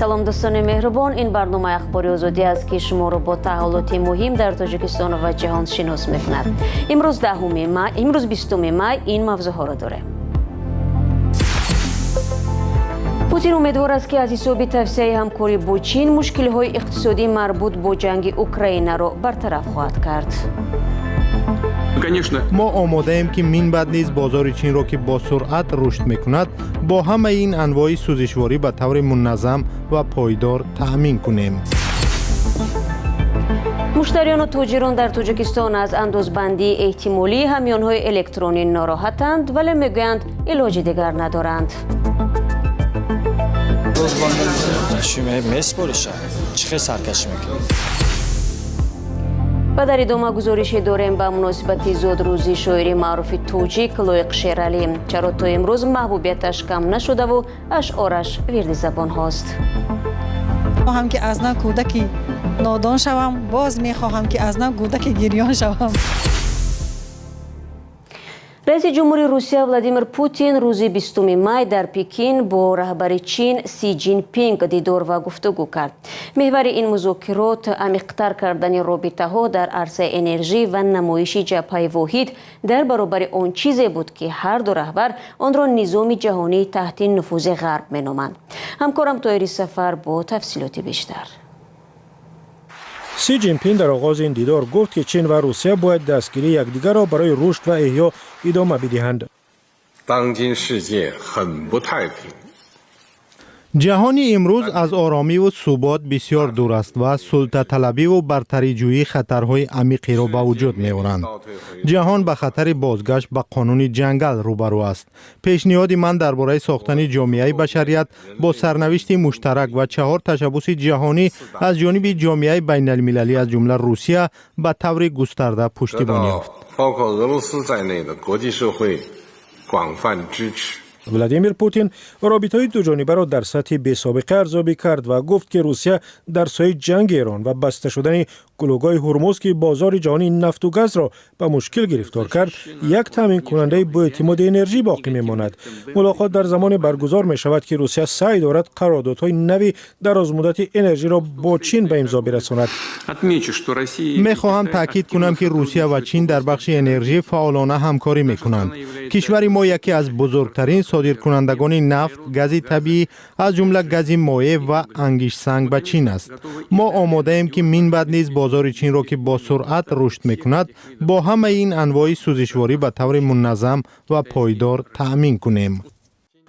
Салом, дӯстони меҳрубон. Ин барномаи Ахбори Озодӣ аст, ки шуморо бо таҳаввулоти муҳим дар Тоҷикистон ва ҷаҳон шинос мекунад. Имрӯз 10-уми май, имрӯз 20-уми май ин мавзӯъҳоро дорем. Путин умедвор аст, ки аз ҳисоби тавсеаи ҳамкорӣ бо Чин мушкилиҳои иқтисодии марбут бо ҷанги Украинаро бартараф хоҳад кард. Конечно. Мо омодаем, ки минбаъд низ бозори Чинро, ки бо суръат рушд мекунад, бо ҳамаи ин анвои сӯзишворӣ ба таври муназзам ва пойдор таъмин кунем. Муштариёну тоҷирон дар Тоҷикистон аз андозбандии эҳтимолии ҳамёнҳои электронӣ нороҳатанд, вале мегӯянд, илоҷи дигар надоранд. Чӣ меспориша? Чӣ хел саркашӣ мекунӣ? Ва дар идома гузорише дорем ба муносибати зодрӯзи шоири маъруфи тоҷик Лоиқ Шералӣ. Чаро то имрӯз маҳбубияташ кам нашудаву ашъораш вирди забонҳост? Хоҳам, ки аз нав кӯдаки нодон шавам, боз мехоҳам, ки аз нав кӯдаки гирён шавам. Раиси ҷумҳури Русия Владимир Путин рӯзи 20-уми май дар Пекин бо раҳбари Чин Си Ҷинпинг дидор ва гуфтугӯ кард. Меҳвари ин музокирот амиқтар кардани робитаҳо дар арсаи энержӣ ва намоиши ҷабҳаи воҳид дар баробари он чизе буд, ки ҳар ду раҳбар онро низоми ҷаҳонии таҳти нуфузи Ғарб меноманд. Ҳамкорам Тоҳири Сафар бо тафсилоти бештар. Си Ҷинпин дар оғози ин дидор гуфт, ки Чин ва Русия бояд дастгирии якдигарро барои рушд ва эҳё идома бидиҳанд. 当今世界很不太平。 Ҷаҳони имрӯз аз оромиву субот бисёр дур аст ва султаталабиву бартариҷӯӣ хатарҳои амиқеро ба вуҷуд меоранд. Ҷаҳон ба хатари бозгашт ба қонуни ҷангал рӯбарӯ аст. Пешниҳоди ман дар бораи сохтани ҷомеаи башарият бо сарнавишти муштарак ва чаҳор ташаббуси ҷаҳонӣ аз ҷониби ҷомеаи байналмилалӣ, аз ҷумла Русия, ба таври густарда 得 пуштибонӣ 到 ёфт. 包括俄罗斯在内的国际社会广泛支持。 Владимир Путин робитаҳои дуҷонибаро дар сатҳи бесобиқа арзёбӣ кард ва гуфт, ки Русия дар сояи ҷанги Эрон ва баста шудани гулӯгоҳи Ҳурмуз, ки бозори ҷаҳонии нафту газро ба мушкил гирифтор кард, як таъминкунандаи боэътимоди энержӣ боқӣ мемонад. Мулоқот дар замоне баргузор мешавад, ки Русия саъй дорад қарордодҳои нави дарозмуддати энержиро бо Чин ба имзо бирасонад. Отмечу, что Россия Мехоҳам таъкид кунам, ки Русия ва Чин дар бахши энержӣ фаъолона ҳамкорӣ мекунанд. Кишвари мо яке аз бузургтарин содиркунандагони нафт, гази табиӣ, аз ҷумла гази моеъ ва ангиштсанг ба Чин аст. Мо омодаем, ки минбаъд низ бозори Чинро, ки бо суръат рушд мекунад, бо ҳамаи ин анвои сӯзишворӣ ба таври муназзам ва пойдор таъмин кунем.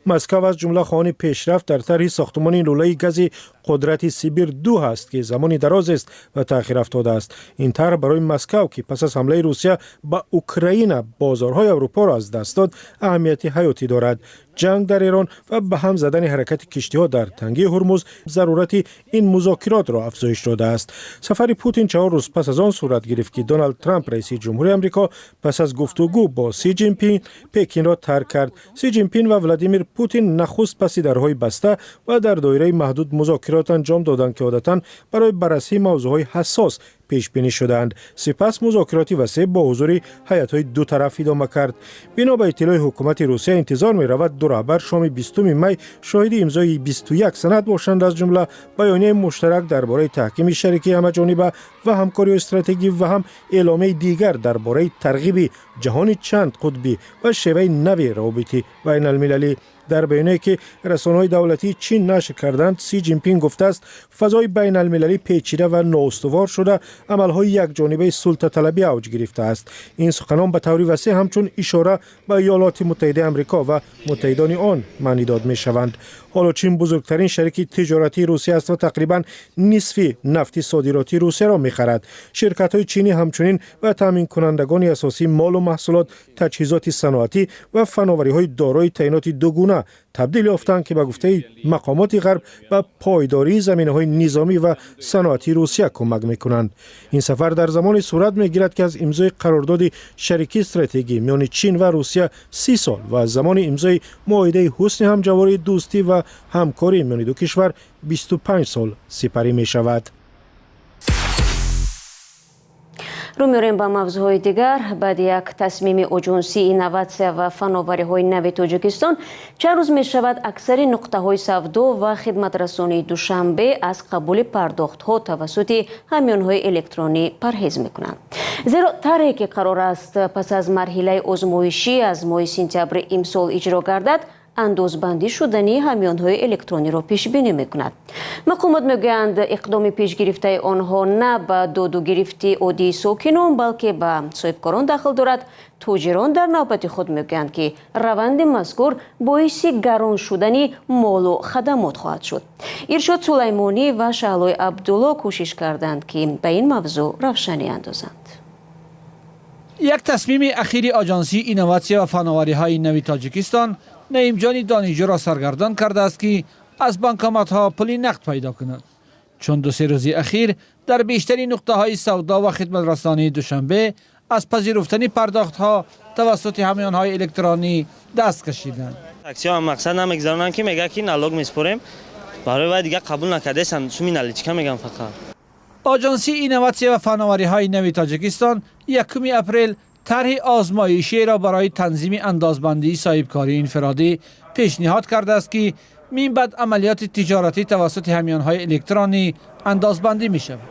Москав аз ҷумла хоҳони пешрафт дар тарҳи сохтмони лӯлаи гази қудрати Сибир 2 ҳаст, ки замони дарозест ба таъхир афтодааст. Ин тарҳ барои Москав, ки пас аз ҳамлаи Русия ба Украина бозорҳои Аврупоро аз даст дод, аҳамияти ҳаётӣ дорад. Ҷанг дар Эрон ва ба ҳам задани ҳаракати киштиҳо дар тангии Ҳурмуз зарурати ин музокиротро афзоиш додааст. Сафари Путин 4 рӯз пас аз он сурат гирифт, ки Доналд Трамп, раиси ҷумҳури Амрико, пас аз гуфтугӯ бо Си Ҷинпин Пекинро тарк кард. Си Ҷинпин ва Владимир Путин нахуст паси дарҳои баста ва дар доираи маҳдуд музокирот анҷом доданд, ки одатан барои баррасии мавзӯъҳои ҳассос пешбинӣ шудаанд. Сипас музокироти васеъ бо ҳузури ҳайатҳои ду тараф идома кард. Бино ба иттилои ҳукумати Русия, интизор меравад, ду раҳбар шоми 20-уми май шоҳиди имзои 21 санад бошанд, аз ҷумла баёнияи муштарак дар бораи таҳкими шарикии ҳамаҷониба ва ҳамкориҳои стратегӣ ва ҳам эъломияи дигар дар бораи тарғиби ҷаҳони чанд қутбӣ ва шеваи нави равобити байналмилалӣ. Дар баёние, ки расонаҳои давлатии Чин нашр карданд, Си Ҷинпин гуфтааст, фазои байналмилалӣ печида ва ноустувор шуда, амалҳои якҷонибаи султаталабӣ авҷ гирифтааст. Ин суханон ба таври васеъ ҳамчун ишора ба Иёлоти Муттаҳидаи Амрико ва муттаҳидони он маънӣ дод мешаванд. Ҳоло Чин бузургтарин шарики тиҷоратии Русия аст ва тақрибан нисфи нафти содиротии Русияро мехарад. Ширкатҳои чинӣ ҳамчунин ба таъминкунандагони асосии молу маҳсулот, таҷҳизоти саноатӣ ва фановариҳои дорои таъиноти дугуна табдил ёфтанд, ки ба гуфтаи мақомоти Ғарб ба пойдории заминаҳои низомӣ ва саноатии Русия кӯмак мекунанд. Ин сафар дар замоне сурат мегирад, ки аз имзои қарордоди шарикии стратегӣ миёни Чин ва Русия 30 сол ва аз замони имзои муоҳидаи ҳусни ҳамҷавории, дӯстӣ ва ҳамкорӣ миёни ду кишвар 25 сол сипарӣ мешавад. Рӯ меорем ба мавзӯъҳои дигар. Баъди як тасмими Оҷонсии инноватсия ва фановариҳои нави Тоҷикистон чанд рӯз мешавад, аксари нуқтаҳои савдо ва хидматрасонии Душанбе аз қабули пардохтҳо тавассути ҳамёнҳои электронӣ парҳез мекунанд. Зеро тарҳе, ки қарор аст пас аз марҳилаи озмоишӣ аз моҳи сентябри имсол иҷро гардад, андозбандӣ шудани ҳамёнҳои электрониро пешбинӣ мекунад. Мақомот мегӯянд, иқдоми пешгирифтаи онҳо на ба доду гирифти оддии сокинон, балки ба соҳибкорон дахл дорад. Тоҷирон дар навбати худ мегӯянд, ки раванди мазкур боиси гарон шудани молу хадамот хоҳад шуд. Иршод Сулаймонӣ ва Шаҳлои Абдулло кӯшиш карданд, ки ба ин мавзӯъ равшанӣ андозанд. Як тасмими ахири Оҷонсии инноватсия ва фановариҳои нави Тоҷикистон Наимҷони донишҷӯро саргардон кардааст, ки аз банкоматҳо пули нақд пайдо кунад, чун 2-се рӯзи ахир дар бештари нуқтаҳои савдо ва хидматрасонии Душанбе аз пазируфтани пардохтҳо тавассути ҳамёнҳои электронӣ даст кашиданд. Таксиҳо ҳам мақсад намегузаронанд, ки мегӯяд, ки налог меспорем. Барои вай дигар қабул накардесанд, суми наличка мегӯям фақат. Оҷонсии инноватсия ва фановариҳои нави Тоҷикистон 1 апрел тарҳи озмоишиеро барои танзими андозбандии соҳибкории инфиродӣ пешниҳод кардааст, ки минбаъд амалиёти тиҷоратӣ тавассути ҳамёнҳои электронӣ андозбандӣ мешавад.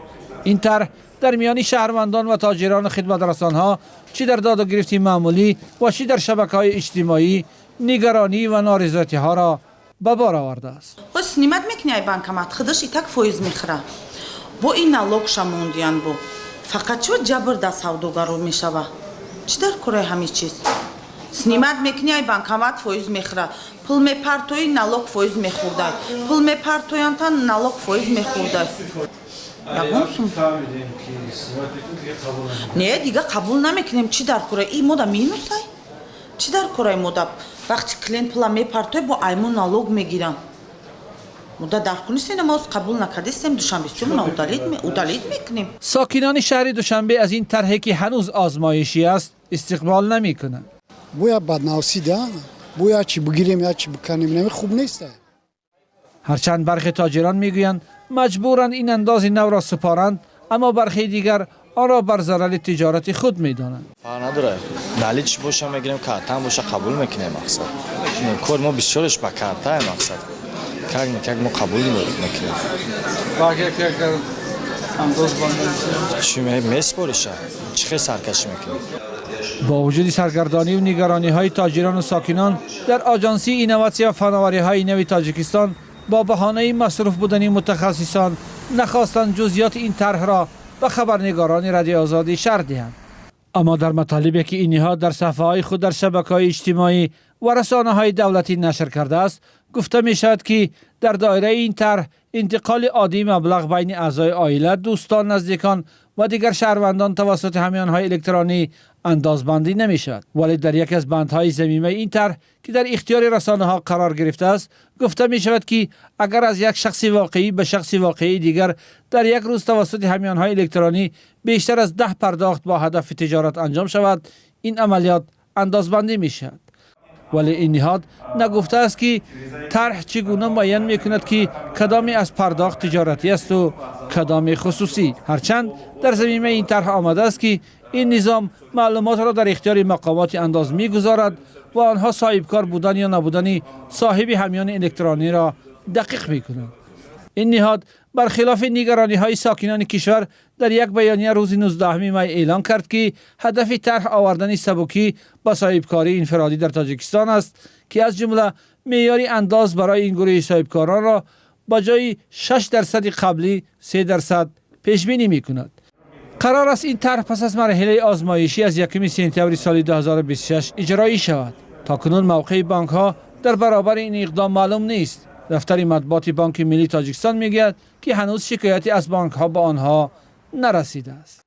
Ин тарҳ дар миёни шаҳрвандон ва тоҷирону хидматрасонҳо, чӣ дар доду гирифти маъмулӣ ва чӣ дар шабакаҳои иҷтимоӣ, нигаронӣ ва норизоятиҳоро ба бор овардааст. Ҳоз снимать мекунӣ ай банкомат, худаш и так фоиз мехӯра, бо ин налогша мондиян, бо фақат чо ҷабр дар савдогаро мешава. Чӣ дар кораи ҳамин чиз? Снимать мекунӣ ай банкомат, фоиз мехӯра, пул мепартоӣ, налог фоиз мехӯрдай, пул мепартоянта, налог фоиз мехӯрдай. Ягон сум не, дига қабул намекунем. Чӣ дар кора и мода минусай? Чӣ дар кораи мода, вақти клиент пула мепартои, бо айму налог мегирам? Муда дар кунистем, мо қабул накардистем, душанбе сумна удалить мекунем. Сокинони шаҳри Душанбе аз ин тарҳе, ки ҳанӯз озмоишӣ аст, истиқбол намекунанд. Бояд баднавсида, бояд чӣ бигирем, я чӣ биканем, нами хуб нест. Ҳарчанд бархе тоҷирон мегӯянд, маҷбуранд ин андози навро супоранд, аммо бархе дигар онро бар зарари тиҷорати худ медонанд. Фарқ надорад, налич боша мегирем, картам боша қабул мекунем. Мақсад, кори мо бисёреш ба картае, мақсад, как никак мо қабул мекунем. Чӣ меспориша, чӣ хел саркашӣ мекунем? Бо вуҷуди саргардониву нигарониҳои тоҷирону сокинон, дар Оҷонсии инноватсия ва фановариҳои нави Тоҷикистон бо баҳонаи масруф будани мутахассисон нахостанд ҷузъиёти ин тарҳро ба хабарнигорони Радиои Озодӣ шарҳ диҳанд. Аммо дар матолибе, ки ин ниҳод дар саҳфаҳои худ дар шабакаҳои иҷтимоӣ ва расонаҳои давлатӣ нашр кардааст, гуфта мешавад, ки дар доираи ин тарҳ интиқоли оддии маблағ байни аъзои оила, дӯстон, наздикон ва дигар шаҳрвандон тавассути ҳамёнҳои электронӣ андозбандӣ намешавад. Вале дар яке аз бандҳои замимаи ин тарҳ, ки дар ихтиёри расонаҳо қарор гирифтааст, гуфта мешавад, ки агар аз як шахси воқеӣ ба шахси воқеии дигар дар як рӯз тавассути ҳамёнҳои электронӣ бештар аз 10 пардохт бо ҳадафи тиҷорат анҷом шавад, ин амалиёт андозбандӣ мешавад. Вале ин ниҳод нагуфтааст, ки тарҳ чӣ гуна муайян мекунад, ки кадоме аз пардохт тиҷоратӣ асту кадоме хусусӣ. Ҳарчанд дар замимаи ин тарҳ омадааст, ки ин низом маълумотро дар ихтиёри мақомоти андоз мегузорад ва онҳо соҳибкор будан ё набудани соҳиби ҳамёни электрониро дақиқ мекунанд. Ин ниҳод бархилофи нигарониҳои сокинони кишвар дар як баёния рӯзи 19 май эълон кард, ки ҳадафи тарҳ овардани сабукӣ ба соҳибкории инфиродӣ дар Тоҷикистон аст, ки аз ҷумла меъёри андоз барои ин гурӯҳи соҳибкоронро ба ҷои 6 дарсади қаблӣ 3% пешбинӣ мекунад. Қарор аст ин тарҳ пас аз марҳилаи озмоишӣ аз 1 сентябри соли 2026 иҷроӣ шавад. То кунун мавқеи бонкҳо дар баробари ин иқдом маълум нест. Дафтари матбуоти Бонки Миллии Тоҷикистон мегӯяд, ки ҳанӯз шикояте аз бонкҳо ба онҳо нарасидааст.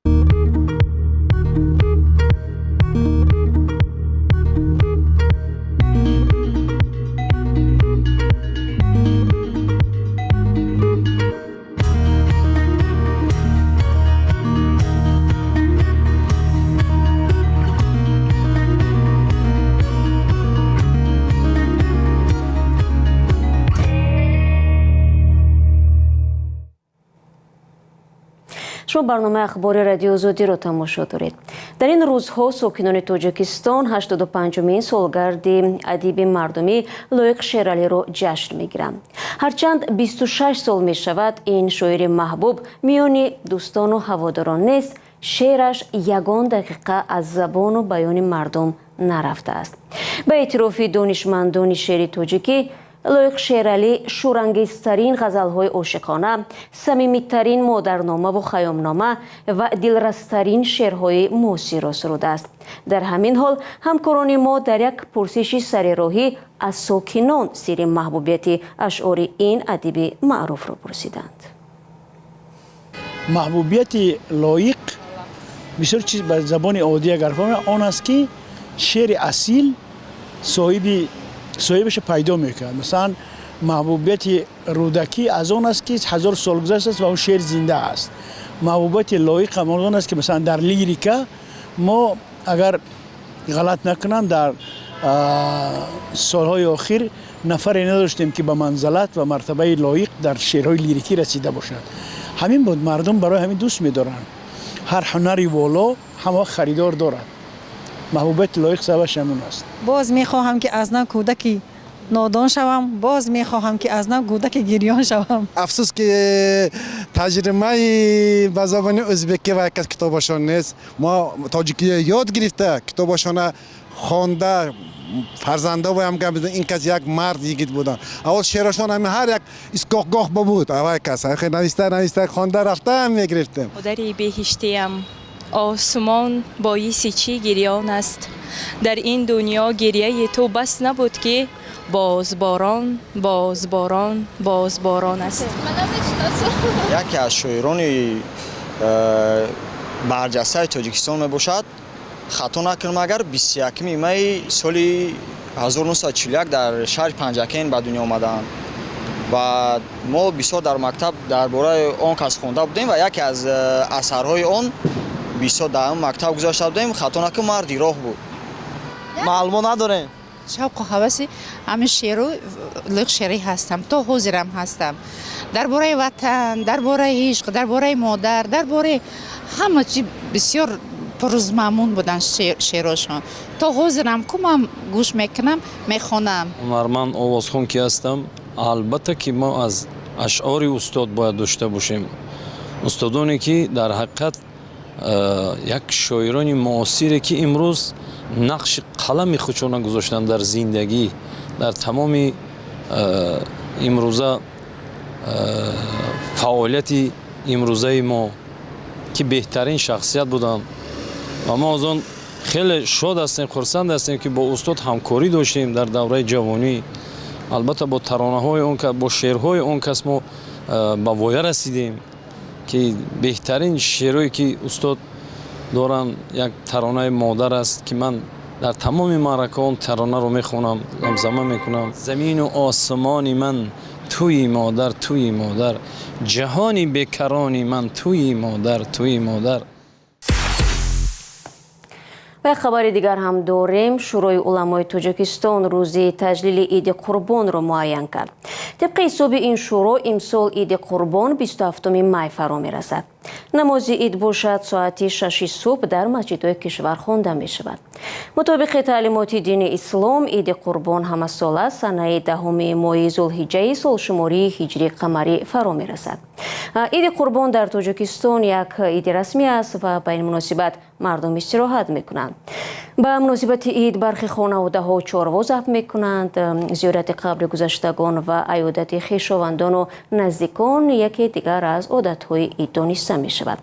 Шумо барномаи ахбори Радиои Озодиро тамошо доред. Дар ин рӯзҳо сокинони Тоҷикистон 85-умин солгарди адиби мардумӣ Лоиқ Шералиро ҷашн мегиранд. Ҳарчанд 26 сол мешавад, ин шоири маҳбуб миёни дӯстону ҳаводорон нест, шеъраш ягон дақиқа аз забону баёни мардум нарафтааст. Ба эътирофи донишмандони шеъри тоҷикӣ, Лоиқ Шералӣ шӯрангезтарин ғазалҳои ошиқона, самимитарин модарномаву хайёмнома ва дилрастарин шеърҳои муосирро сурудааст. Дар ҳамин ҳол ҳамкорони мо дар як пурсиши сарироҳӣ аз сокинон сирри маҳбубияти ашъори ин адиби маъруфро пурсиданд. Маҳбубияти Лоиқ бисёр чиз, ба забони оддӣ агар фаҳмем, он аст, ки шеъри асил соҳибаша пайдо мекунад. Масалан, маҳбубияти Рӯдакӣ аз он аст, ки 1000 сол гузаштааст ва он шеър зинда аст. Маҳбубияти Лоиқ ҳам он аст, ки масалан дар лирика мо, агар ғалат накунам, дар солҳои охир нафаре надоштем, ки ба манзалат ва мартабаи Лоиқ дар шеърҳои лирикӣ расида бошад. Ҳамин буд, мардум барои ҳамин дӯст медоранд. Ҳар ҳунари воло ҳама харидор дорад. Маҳбубияти Лоиқ сабабаш ҳамон аст. Боз мехоҳам, ки аз нав кӯдаки нодон шавам, боз мехоҳам, ки аз нав кӯдаки гирён шавам. Афсӯс, ки тарҷумаи ба забони ӯзбекӣ ва як аз китобашон нест. Мо тоҷикӣ ёд гирифта, китобашона хонда, фарзандоваям гап, ин кас як мард йигит буданд. Аввал шеърашон ҳами ҳар як истгоҳгоҳ буд, аввал кас нависта нависта хонда рафта мегирифтем. Модари беҳиштиям, осмон боиси чӣ гирён аст? Дар ин дунё гирьяи ту бас набуд, ки боз борон, боз борон, боз борон аст. Яке аз шоирони барҷастаи Тоҷикистон мебошад. Хато накунам агар, 21 майи соли 1941 дар шаҳри Панҷакент ба дунё омаданд ва мо бисёр дар мактаб дар бораи он кас хонда будем ва яке аз асарҳои он бисёр дар он мактаб гузашта будем. Хато накунам, «Марди роҳ» буд. Маълумот надорем. Шавқу ҳаваси ҳамин шеъру Лоиқ Шералӣ ҳастам, то ҳозирам ҳастам. Дар бораи ватан, дар бораи ишқ, дар бораи модар, дар бораи ҳама чи бисёр пурмазмун буданд шеърошон. То ҳозирам ку ман гӯш мекунам, мехонам. Ҳунарманд, овозхон ки ҳастам, албатта ки мо аз ашъори устод бояд дошта бошем. Устодоне ки дар ҳақиқат як шоирони муосире, ки имрӯз нақши қалами худшона гузоштанд дар зиндагӣ, дар тамоми имрӯза фаъолияти имрӯзаи мо, ки беҳтарин шахсият буданд ва мо аз он хеле шод ҳастем, хурсанд ҳастем, ки бо устод ҳамкорӣ доштем дар давраи ҷавонӣ. Албатта, бо таронаҳои он кас, бо шеърҳои он кас мо ба воя расидем, ки беҳтарин шеърое ки устод доранд, як таронаи «Модар» аст, ки ман дар тамоми маъракаҳо он таронаро мехонам, замзама мекунам. Замину осмони ман туи модар, туи модар, ҷаҳони бекарони ман туи модар, туи модар. Ва як хабари дигар ҳам дорем. Шӯрои уламои Тоҷикистон рӯзи таҷлили Иди Қурбонро муайян кард. Тибқи ҳисоби ин шӯро, имсол Иди Қурбон 27 май фаро мерасад. Намози ид бошад, соати 6 субҳ дар масҷидҳои кишвар хонда мешавад. Мутобиқи таълимоти дини ислом, Иди Қурбон ҳамасола санаи 10-уми моҳи зулҳиҷҷаи солшумории ҳиҷри қамарӣ фаро мерасад. Иди Қурбон дар Тоҷикистон як иди расмӣ аст ва ба ин муносибат мардум истироҳат мекунанд. Ба муносибати ид бархе хонаводаҳо чорво забҳ мекунанд. Зиёрати қабри гузаштагон ва аёдати хешовандону наздикон яке дигар аз одатҳои ид дониста мешавад.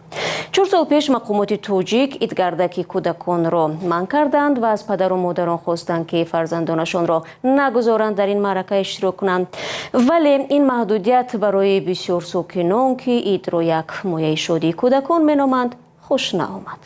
4 сол пеш мақомоти тоҷик идгардаки кӯдаконро манъ карданд ва аз падару модарон хостанд, ки фарзандонашонро нагузоранд дар ин маърака иштирок кунанд. Вале ин маҳдудият барои бисёр сокинон, ки идро як мояи шодии кӯдакон меноманд, хуш наомад.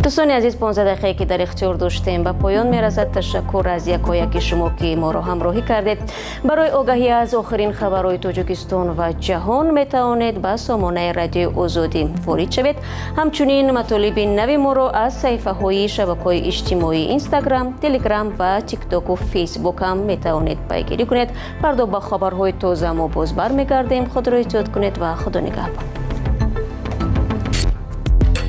Дӯстони азиз, 15 дақиқае, ки дар ихтиёр доштем, ба поён мерасад. Ташаккур аз якояки шумо, ки моро ҳамроҳӣ кардед. Барои огаҳӣ аз охирин хабарҳои Тоҷикистон ва ҷаҳон метавонед ба сомонаи Радиои Озодӣ ворид шавед. Ҳамчунин матолиби нави моро аз саҳифаҳои шабакаҳои иҷтимоии Инстаграм, Телеграм ва Тиктоку Фейсбук ҳам метавонед пайгирӣ кунед. Фардо ба хабарҳои тоза мо боз бармегардем. Худро эҳтиёт кунед ва Худо нигаҳбон.